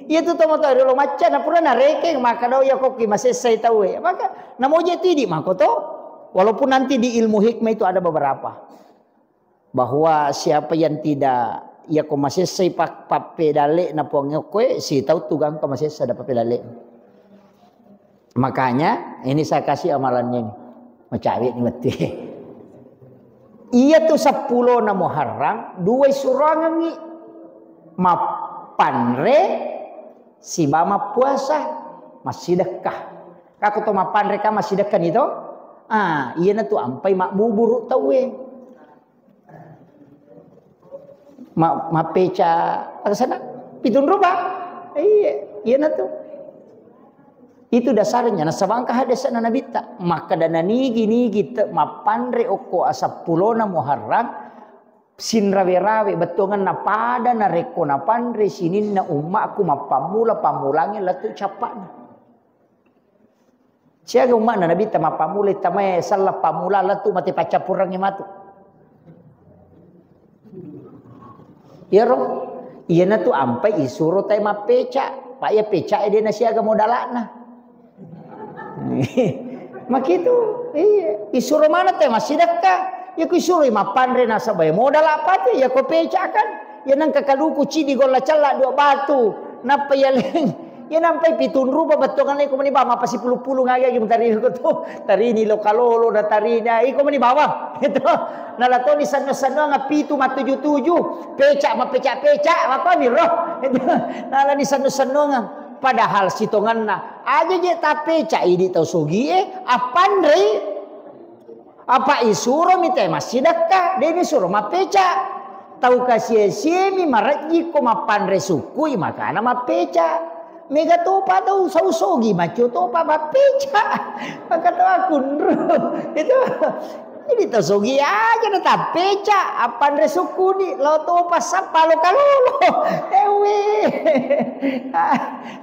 iya tu tomatoa riolo macca, na pura narekeng, makkeda iya kokki masessai tauwe. Maka, namoje tidi mako to. Walaupun nanti di ilmu hikmah itu ada beberapa. Bahwa siapa yang tidak, iya ko masessai pak-, pappedalle'na Puang okkoe, sitau tu gangka masessa ada pappedalle'. Makanya, ini saya kasih amalannya ini. Macawe ni wettu. Iya tu seppulona Muharram, dua surangengi. Mappanre, siba mappuasa, massidekka. Kako to mappanre ka massidekka ni to? Ah, iyana tu ampai mabbuburu tauwe. Ma-, mappeca, aga sana? Pitung rupa? Iya, iyana tu. Itu dasarnya. Nasaba engka hadisna Nabitta. Makkeda nanigi-nigi te-, mappanre okko aseppulona Muharram, sinrawe-rawe, bettuangenna pada narekko napanre sininna ummakku mappammula pammulangnge lettu cappa'na. Siaga umma'na Nabitta mappammulai tamae selleng pammula lettu mate paccappurengngi matu. Iyaro, iyana tu ampai isuro tae mappeca, pa iya pecae de' nasiaga modala'na. Makitu, iya, isuro maneng tae massidekka. Iya ku suroi mappanre nasaba iya modal apa te, iya ko peca kan. Iya nengka kaluku cidi golla cella dua batu. Nappa iya leng. Iya nampai pitunrupa bettuangan iko meni bawang mapasipulu-pulu ngaga gi mutari ko tu. Tarini lo kalolo na tarini. Ah, iko meni bawang. Itu. Nala toni sannu-sannuang pitu matuju-tuju. Peca mapeca-peca. Apa miro? Itu. Nala ni sannu-sannuang. Padahal sitonganna. Aja je tapeca idi tau sogi e. Appanrei. Apa isuro mi te massidekka, de mi suro mappeca. Tau kasie-siemi marejji ko mappanre sukkui makana mappeca. Mega topa tau sau sogi macio topa mappeca. Maka tau akunru. Itu. Jadi tau sogi aja na tappeca, appanre sukkuni, lo topa sappa lo kalolo. Ewe.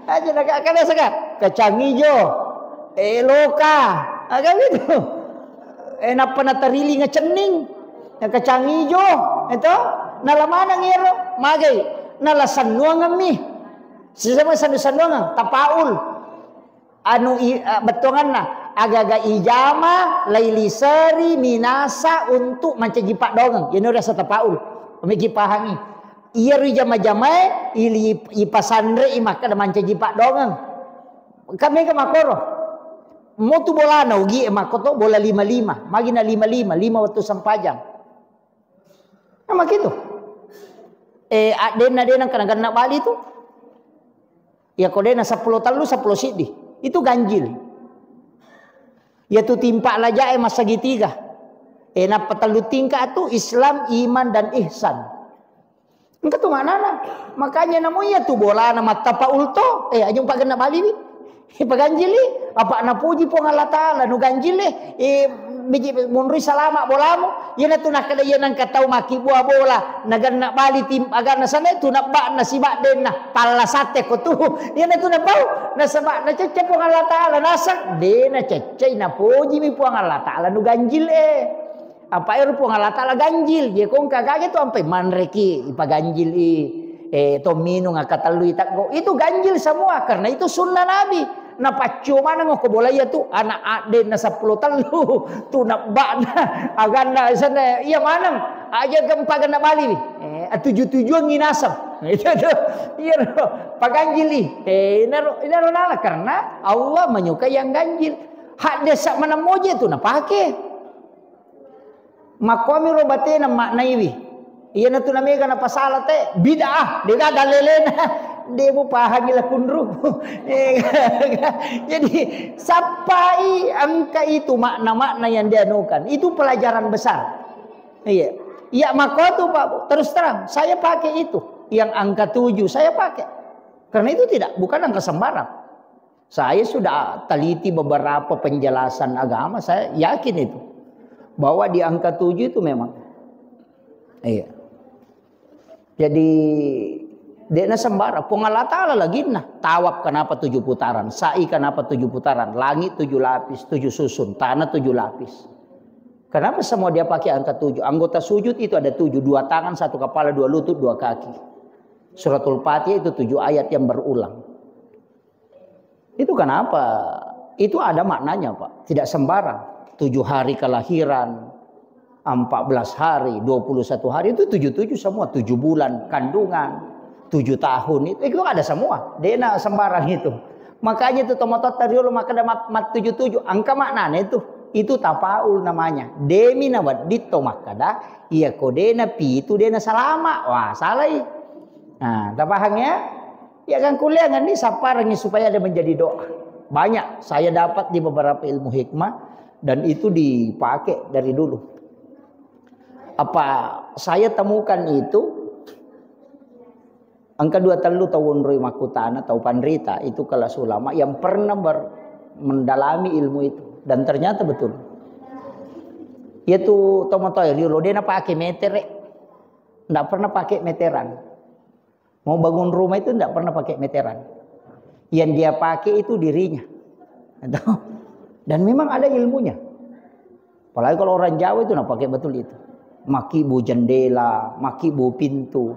Aja na kada saka, kacang ijo. Eh, loka. Aga gitu. Eh, nappa natarilinga cenning. Na kacang ijo, eto? Nala maneng ero, magai. Nala sannuangemmi. Sisama sannu-sannuangeng, tapaul. Anu i, eh, bettuanganna, agaga ijama, lailiseri, minasa untuk mancaji paddoangeng. Iyanu riaseng tapaul. Meki pahangi. Iyaro ijama-jamae, ili, ipasanrei makkeda mancaji paddoangeng. Kan mega makkoro. Motu bolana ugi e makkoto bola lima lima. Magi na lima lima, lima wettu sempajang. Nah, makitu. Eh, addenna dena kena genna bali tu. Ya ko dena seppulo tellu, seppulo siddi. Itu ganjil. Ya tu timpa lajae massegitiga. Eh, nappa tellu tingkat tu Islam, iman, dan ihsan. Engka tu maknana. Makanya namo iya tu bolana mattapaul to. Eh, aja umpagenna baliwi. Ipaganjili. Apa napuji Puang Allah Ta'ala, nu ganjil e. Eh, biji munrui salama bolamu. Iyana tu nakkeda iya nengka tau makkibua bola. Naganna bali tim, aganna sana tu nabba'na sibaddenna. Palla satte ko tu. Iyana tu napau. Nasaba nacecce Puang Allah Ta'ala. Nasang. De naceccei, napojimi Puang Allah Ta'ala. Nu ganjil e. Apa ero Puang Allah Ta'ala ganjil, je ko engka kage tu ampai manreki ipaganjil i, eh, to minung akkatellu i teggo. Itu ganjil semua karena itu sunnah Nabi. Napaccio maneng ko bola iya tu anak addenna seppulo tellu tu nabba'na aganna sana iya maneng aja gempa genna bali ni. Eh, tuju-tujuan nginaseng. Itu tu. Iya ro, paganjil i. Eh, inaro, inaro nala karena Allah menyukai yang ganjil. Hadde sa maneng moje tu napake. Makkuami ro batena maknaiwi. Iyana tu namega napasala te bid'ah, dega dalelena. De mupahangi lakunru. Jadi sappai engka itu makna-makna yang dianukan. Itu pelajaran besar. Iya. Iya makko tu Pak, terus terang saya pakai itu. Yang angka tujuh saya pakai. Karena itu tidak, bukan angka sembarang. Saya sudah teliti beberapa penjelasan agama, saya yakin itu. Bahwa di angka tujuh itu memang. Iya. Jadi, dekna sembarang. Puang Allah Ta'ala laginna. Tawaf kenapa tujuh putaran? Sa'i kenapa tujuh putaran? Langit tujuh lapis, tujuh susun, tanah tujuh lapis. Kenapa semua dia pakai angka tujuh? Anggota sujud itu ada tujuh. Dua tangan, satu kepala, dua lutut, dua kaki. Suratul Fatihah itu tujuh ayat yang berulang. Itu kenapa? Itu ada maknanya, Pak. Tidak sembarang. Tujuh hari kelahiran, empat belas hari, dua puluh satu hari, itu tujuh tujuh semua. Tujuh bulan kandungan, tujuh tahun, itu, itu ada semua. Dena sembarang itu. Makanya itu tomototta riolo makkeda mat, mat tujuh tujuh. Angka maknanya itu. Itu tapaul namanya. Demi nawedding to makkeda, iya ko dena pitu dena salama. Wah, salai. Nah, tapahang ya? Ya kan kuliah kan ini sapparangi supaya ada menjadi doa. Banyak saya dapat di beberapa ilmu hikmah dan itu dipakai dari dulu. Apa saya temukan itu, engka dua tellu tau onroi makkutana, tau panrita, itu kelas ulama yang pernah ber, mendalami ilmu itu dan ternyata betul. Yaitu tomotoe riolo dena pakai metere, ndak pernah pakai meteran. Mau bangun rumah itu ndak pernah pakai meteran. Yang dia pakai itu dirinya. Dan memang ada ilmunya. Apalagi kalau orang Jawa itu nah pakai betul itu. Makibu jendela, makibu pintu.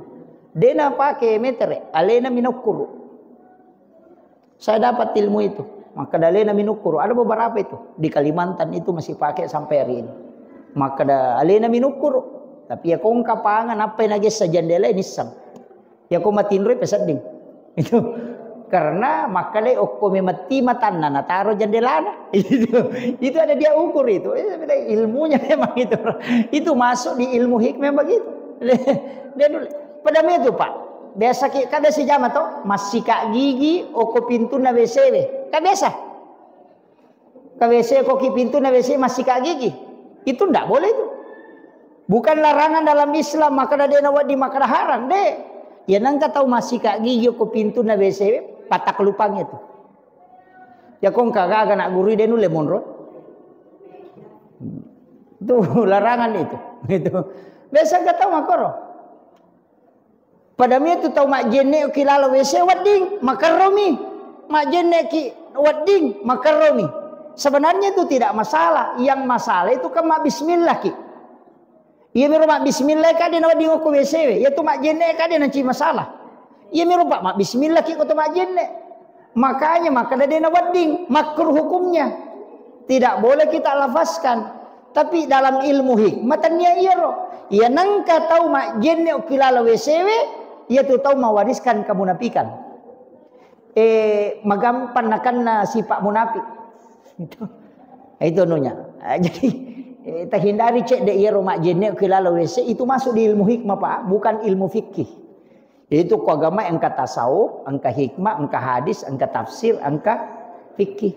Dia nah pakai metere, alena minokuru. Saya dapat ilmu itu. Maka dalena minukuru. Ada beberapa itu. Di Kalimantan itu masih pakai sampai hari ini. Makkeda alena minukkuru. Tapi ya kongka pangan apa yang nagessa jendela nissang. Ya ko matinroi pesedding. Itu karena makkeda okko memetti matanna nataro jendelana. Itu, itu ada dia ukur itu. Eh, ilmunya memang itu. Itu masuk di ilmu hikmah begitu. Dia dulu. Pada itu, Pak. Biasa ki, kada sejama to, masika gigi okko pintunna W C W. Kan biasa. Ke W C ko ki pintunna W C masika gigi. Itu ndak boleh itu. Bukan larangan dalam Islam, makkeda de nawedding, makkeda haram, de. Ya nengka tau masika gigi ko pintunna W C, patak lupang itu. Ya kongka gaga nak guru de nulle monro. Itu larangan itu. Itu. Biasa nggak tahu makoro. Pada mi itu tau majjenne ki lalo W C wedding, makerromi. Majjenne ki wedding, makerromi. Sebenarnya itu tidak masalah. Yang masalah itu kan mabbismillah ki. Iya miro mabbismillah ka de nawedding okko W C we. Ya tu majjenne ka de nanci masalah. Iya miro Pak mabbismillah ki ko to majjenne. Makanya makkeda de nawedding, makruh hukumnya. Tidak boleh kita lafazkan. Tapi dalam ilmu hikmah tania iyaro. Iya nengka tau majjenne okki lalo W C we, iya tu tau mewariskan kemunafikan. Eh, magampang nakenna sifat munafik. Itu. Itu nunya. Ah, jadi, eh, terhindari cek de iyaro majjenne okki lalo W C itu masuk di ilmu hikmah, Pak, bukan ilmu fikih. Itu ko agama engka tasawuf, engka hikmah, engka hadis, engka tafsir, engka fikih.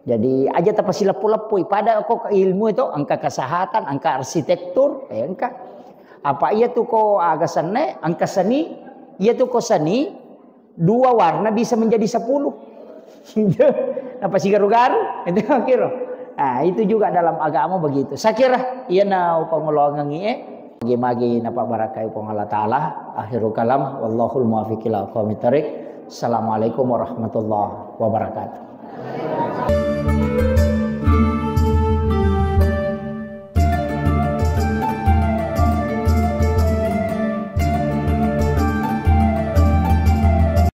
Jadi aja tapasileppo-leppoi. Pada ko ilmu itu engka kesehatan, engka arsitektur, eh, engka. Apa iya tu ko aga senne, engka seni, iya tu ko seni, dua warna bisa menjadi sepuluh. Napasigaru-garu, itu kiro. Nah, itu juga dalam agama begitu. Saya kira, iya na upangoloangengi, eh. Magi-magi napabarakai Puang Allah Ta'ala. Akhirul kalam, wallahul muwaffiq ila aqwamit thariq. Assalamualaikum warahmatullahi wabarakatuh.